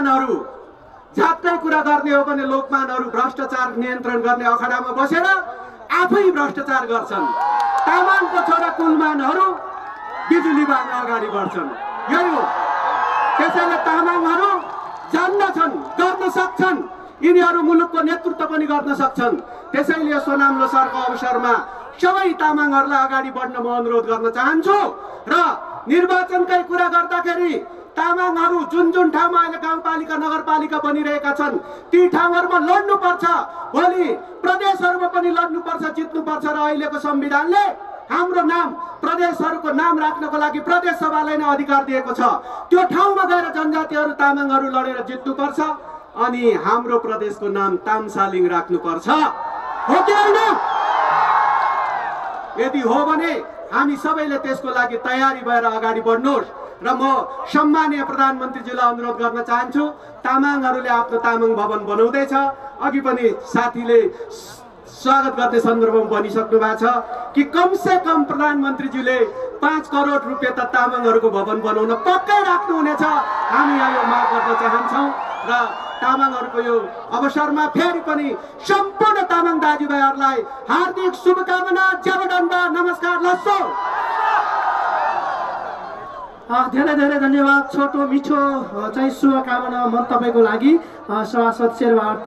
लोकमानहरू जातकै कुरा गर्ने हो भने लोकमानहरू भ्रष्टाचार नियन्त्रण गर्ने अखडामा बसेर आफै भ्रष्टाचार गर्छन्। तामाङको छोरा कुलमानहरू बिजुली बाल्न अगाडि बढ्छन्। यही हो। त्यसैले तामाङहरू जान्दछन्, गर्न सक्छन्, यिनीहरू मुलुकको नेतृत्व पनि गर्न सक्छन्। त्यसैले यो सोनाम लोसारको अवसरमा सबै तामाङहरूलाई अगाडि बढ्न म अनुरोध गर्न चाहन्छु र निर्वाचनकै कुरा गर्दाखेरि तामाङहरू जुन जुन ठाउँमा अहिले गाउँपालिका नगरपालिका बनिरहेका छन् ती ठाउँहरूमा लड्नुपर्छ। भोलि प्रदेशहरूमा पनि लड्नुपर्छ, जित्नुपर्छ र अहिलेको संविधानले हाम्रो नाम प्रदेशहरूको नाम राख्नको लागि प्रदेश सभालाई नै अधिकार दिएको छ। त्यो ठाउँमा गएर जनजातिहरू तामाङहरू लडेर जित्नुपर्छ अनि हाम्रो प्रदेशको नाम तामसालिङ राख्नुपर्छ। हो कि होइन? यदि हो भने हामी सबैले त्यसको लागि तयारी भएर अगाडि बढ्नुहोस् र म सम्माननीय प्रधानमन्त्रीज्यूलाई अनुरोध गर्न चाहन्छु। तामाङहरूले आफ्नो तामाङ भवन बनाउँदैछ। अघि पनि साथीले स्वागत गर्ने सन्दर्भमा भनिसक्नु भएको छ कि कमसे कम प्रधानमन्त्रीज्यूले 5 करोड रुपियाँ त तामाङहरूको भवन बनाउन पक्कै राख्नुहुनेछ। हामी यो माग गर्न चाहन्छौँ र तामाङहरूको यो अवसरमा फेरि पनि सम्पूर्ण तामाङ दाजुभाइहरूलाई हार्दिक शुभकामना, जयवदण्ड, नमस्कार, लस्सो। धेरै धेरै धन्यवाद। छोटो मिठो चाहिँ शुभकामना मन तपाईँको लागि सभासद शेरबहादुर